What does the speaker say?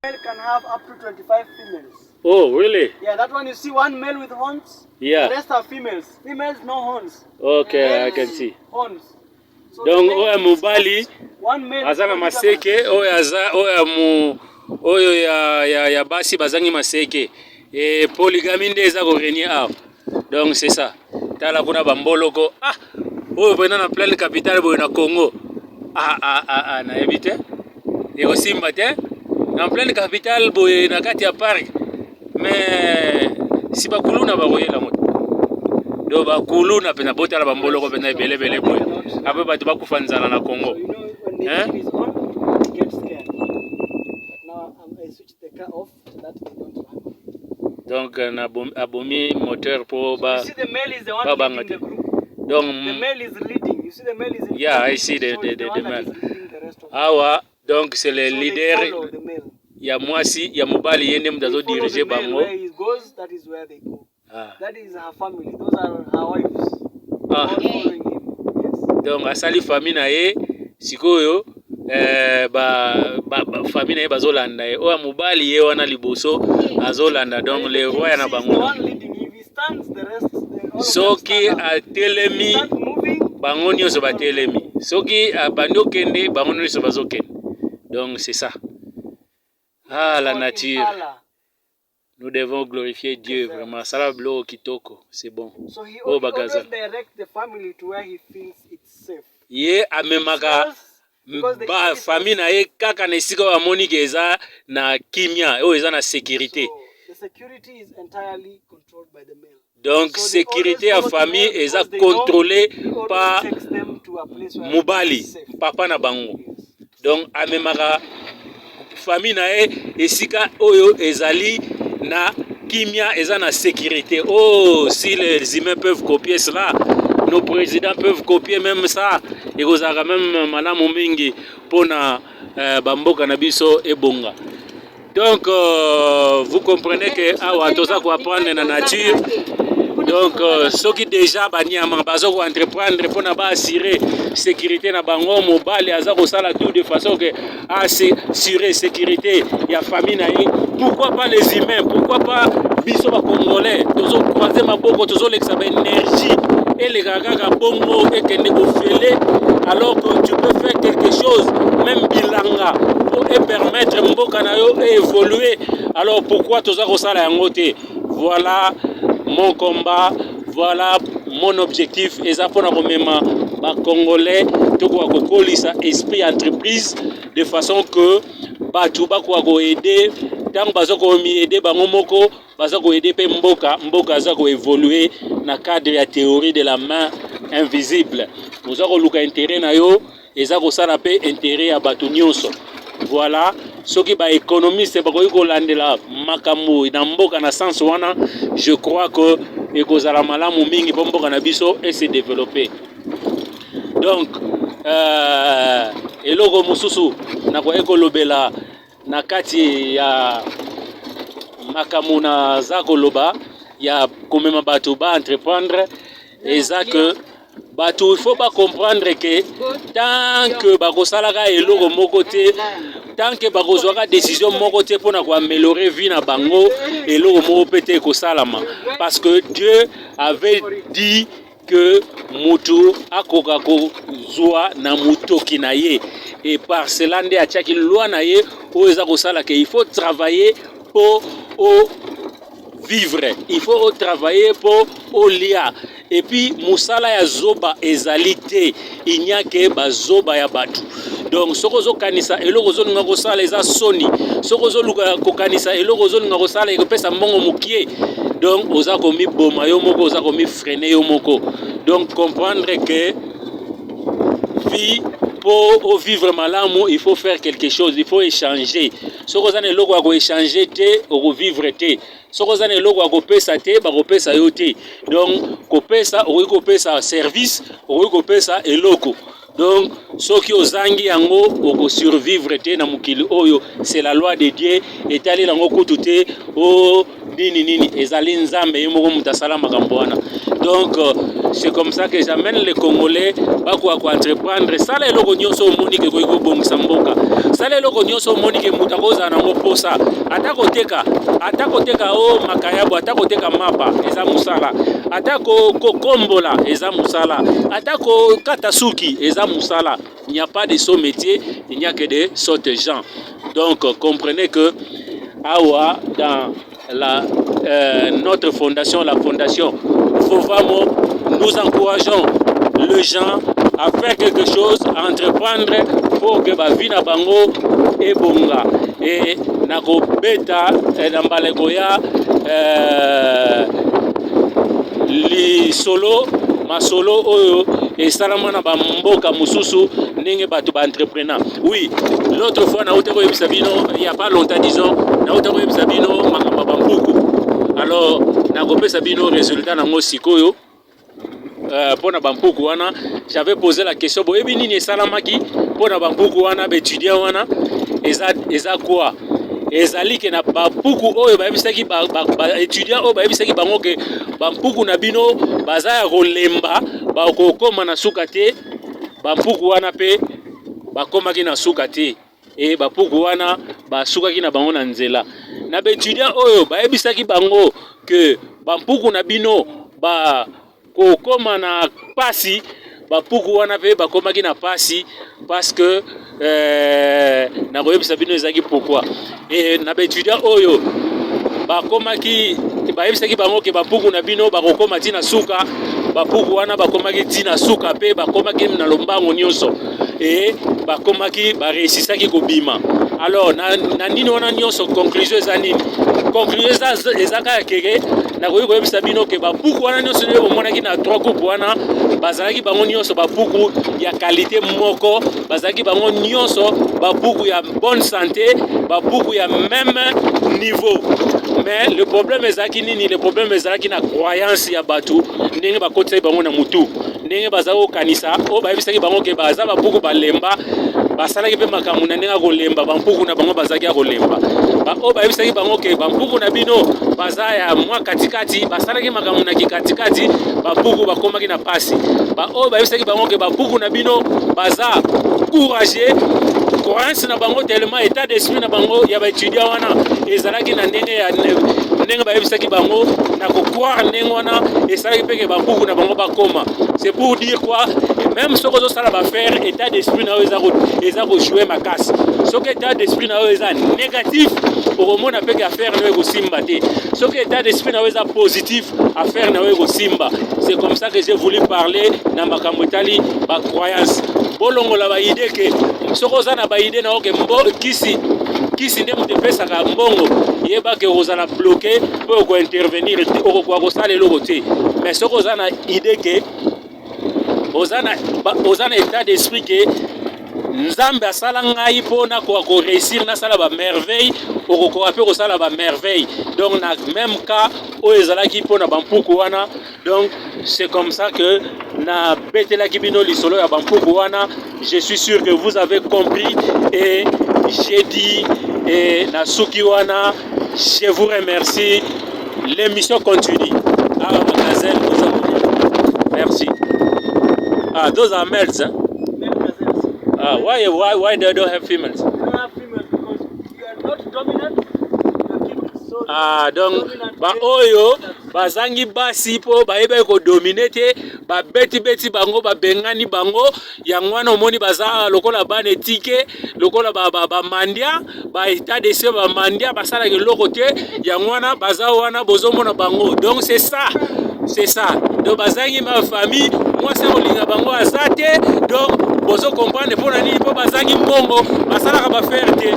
Male can have up to 25 females. Oh, really? Yeah, that one you see one male with horns. The rest are females. Females no horns. Okay, I can see. Horns. So Donc the oyo ya male is mobali just one male aza na polygamous. maseke, oyo aza oyo ya mu oyo ya basi bazangi maseke. E polygamie nde eza ko régner awa. Donc c'est ça. Tala kuna bamboloko. Ah, oyo pena na pleine capitale boye na Congo. Ah ah ah ah, nayebi te. Ekosimba te. Na pleine capitale boye na kati ya parc. Mais si bakuluna bakoyela moto. Donc bakuluna pena botala bamboloko pena ebele ebele boye. Ape bato bakufa nzala na Congo. So you know when the Eh? engine is on, they get scared. But now I switched the car off so that they don't run. Donc abomi moteur po ba You see the male is the one babanga leading te. the group. Donc The male is leading. You see the male is in Yeah, front, I see so he's the one that male. is leading the rest of them. Awa donc c'est le So they leader follow the male. ya mwasi ya mobali, ye nde moto They follow azodirige the male bango. where he goes, that is where they go. Ah. That is her family. Those are her wives. Ah. All following him. Yes. Donc asali famille na ye sikoyo, eh, ba famille na ye bazolanda ye. Oyo ya mobali ye wana liboso azolanda, donc le roi ya na He's the bango. one leading. If he stands, the rest, all of them Soki stand up. atelemi, Start moving. bango nyonso batelemi. Soki abandi okende, bango nyonso bazokende. Donc c'est ça. Ah, la Called nature. impala. Nous devons glorifier Dieu. Gazelles. Vraiment sala biloko kitoko, c'est bon. So he, Oh, he always bagazelle. direct the family to where he feels it's safe. Ye amemaka Because the ba famille na ye kaka na esika oyo amoni ke eza na kimia, oyo eza na sécurité. So the security is entirely controlled by the male. Donc So they sécurité ya always follow the famille male eza because they know contrôlé he always par takes them to a place where mobali, it's safe. papa na bango. Yes. Donc amemaka famille na ye esika oyo ezali na kimia, eza na sécurité. Oh, si les humains peuvent copier cela, nos présidents peuvent copier même ça, ekozalaka même malamu mingi mpona bamboka na biso ebonga. Donc vous comprenez que awa toza koapprendre na nature. Donc soki déjà banyama baza koentreprendre mpona baassurer sécurité na bango, mobali aza kosala tout de façon ke assurer sécurité ya famille na ye, pourquoi pas les humains? Pourquoi pas biso bacongolais tozocroiser maboko, tozolekisa baénergie elekaka kaka bongo, ekende kofele, alors que tu peux faire quelque chose, même bilanga, po epermettre mboka na yo évoluer? Alors pourquoi toza kosala yango te? Voilà mon combat, voilà mon objectif. Eza mpona komema bacongolais tokoka kokolisa esprit entreprise de façon que bato bakoka koaider. Ntango baza komiaider bango moko, baza koaider mpe mboka, mboka aza koévoluer na cadre ya théorie de la main invisible. Oza koluka intérêt na yo, eza kosala mpe intérêt ya bato nyonso. Voilà, soki baéconomiste bakoki kolandela makambo na mboka na sens wana, je crois que ekozala malamu mingi mpo mboka na biso ese développer. Donc eloko mosusu nakoki kolobela na kati ya makambo naza koloba ya komema bato baentreprendre eza ke bato il faut bacomprendre ke tant que bakosalaka eloko moko te, tant que bakozwaka décision moko te mpona koaméliorer vie na bango, eloko moko mpe te ekosalama, parce que Dieu avait dit que mutu akoka kozwa na motoki na ye. Et par cela nde atiaki loi na ye oyo eza kosala ke il faut travailler mpo o vivre, il faut otravailler mpo olia. Et puis mosala ya zoba ezali te, inyake bazoba ya bato. Donc soki ozokanisa eloko ozolinga kosala eza soni, soki ozoluka kokanisa eloko ozolinga kosala ekopesa mbongo mokie, donc oza komiboma yo moko, oza komifreiner yo moko. Donc comprendre que vie, mpo ovivre malamu, il faut faire quelque chose, il faut échanger. Soki oza na eloko ya koéchanger te, okovivre te. Soki oza na eloko ya kopesa te, bakopesa yo te. Donc kopesa, okoki kopesa service, okoki kopesa eloko. Donc soki ozangi yango, okosurvivre te na mokili oyo. C'est la loi de Dieu, etali yango kutu te o nini nini, ezali Nzambe ye moko moto asala makambo wana. Donc c'est comme ça que j'amène les Congolais bakoka koentreprendre. Sala eloko nyonso omoni ke ekoki kobongisa mboka, sala eloko nyonso omoni ke moto akozala nango posa, ata koteka, ata koteka o makayabo, ata koteka mapa eza mosala, ata kokombola eza mosala, ata kokata suki eza mosala. Il n'y a pas de sot métier, il n'y a que des sottes gens. Donc comprenez que awa dans notre fondation, la fondation Fovamo, nous encourageons les gens à faire quelque chose, à entreprendre pour que ba vie na bango ebonga. Et nakobeta na mbala ekoya lisolo, masolo oyo esalama na bamboka mosusu, ndenge bato baentrepreneur. Oui, l'autre fois nauta koyebisa bino, il y a pas longtemps, disons, nauta koyebisa bino makambo ya bampuku. Alors nakopesa bino résultat nango sikoyo mpo na bampuku wana. J'avais posé la question: boyebi nini esalamaki mpo na bampuku wana, baétudiant wana? Eza quoi? Ezali ke na bampuku oyo bayebisaki baétudiant, oyo bayebisaki bango ke bampuku na bino baza ya kolemba, bakokóma na suka te, bampuku wana mpe bakomaki na suka te. E bampuku wana basukaki na bango na nzela. Na baétudiant oyo bayebisaki bango ke bampuku na bino bakokóma na pasi, bampuku wana mpe bakomaki na pasi, parce que nakoyebisa bino ezalaki pourquoi. E na baétudiant oyo bakomaki, bayebisaki bango ke bampuku na bino bakokóma ntina suka, bampuku wana bakomaki ntina suka mpe bakomaki na lombango nyonso e bakomaki, bareusisaki kobima. Alors na nini wana nyonso, conclusion eza nini? Conclusion eza kaka keke nakoki koyebisa bino ke bapuku wana nyonso nde bomonaki na trois groupes wana, bazalaki bango nyonso bapuku ya qualité moko, bazalaki bango nyonso bapuku ya bonne santé, bapuku ya même niveau. Mais le problème ezalaki nini? Le problème ezalaki na croyance ya bato, ndenge bakotisaki bango na mutu, ndenge bazalaki kokanisa. Oyo bayebisaki bango ke baza bapuku balemba, basalaki mpe makambo na ndenge ya kolemba, bampuku na bango bazalaki ya kolemba. Oyo bayebisaki bango ke bampuku na bino baza ya mwa katikati, basalaki makambo na kikatikati, bampuku bakomaki na pasi. Oyo bayebisaki bango ke bampuku na bino baza courageux, croyance na bango, tellement état d'esprit na bango ya baétudiant wana ezalaki na ndenge ya ndenge bayebisaki bango na kocroire, ndenge wana esalaki mpe ke bampuku na bango bakoma. C'est pour dire quoi? Même soki ozosala baaffaire, état d'esprit na yo eza kojouer makasi. Soki état d'esprit na yo eza négatif, okomona mpe ke affaire na yo ekosimba te. Soki état d'esprit na yo eza positif, affaire na yo ekosimba. C'est comme ça que j'ai voulu parler na makambo etali bacroyance. Bolongola baidées ke soki oza na baidées na yo ke kisi, kisi nde moto epesaka mbongo, yeba ke okozala bloqué mpe okointervenir te, okokoka kosala eloko te. Mais soki oza na idée ke oza na état d'esprit ke Nzambe asala ngai mpo nakoka koréussir, nasala bamerveille, okokoka mpe kosala bamerveille. Donc na même cas oyo ezalaki mpona bampuku wana. Donc c'est comme ça que nabetelaki bino lisolo ya bampuku wana. Je suis sûr que vous avez compris et j'ai dit et nasuki wana. Je vous remercie. L'émission continue. Awa magazine oza. Merci. Ah, those are males, hein? Male gazelles. Ah, why they don't have females? We don't have females because we are not dominant. We are keeping so Ah, donc dominant. Baoyo bazangi basi mpo bayebaki kodominer te, babetibeti bango, babengani bango. Yango wana omoni baza lokola bana etike, lokola bamandia, baétat de se bamandia, basalaka eloko te. Yango wana baza wana, bozomona bango. Donc c'est ça, c'est ça. Donc bazangi ma famille, mwasi akolinga bango aza te. Donc bozo comprendre mpona nini? Mpo bazangi mbongo, basalaka baaffaire te.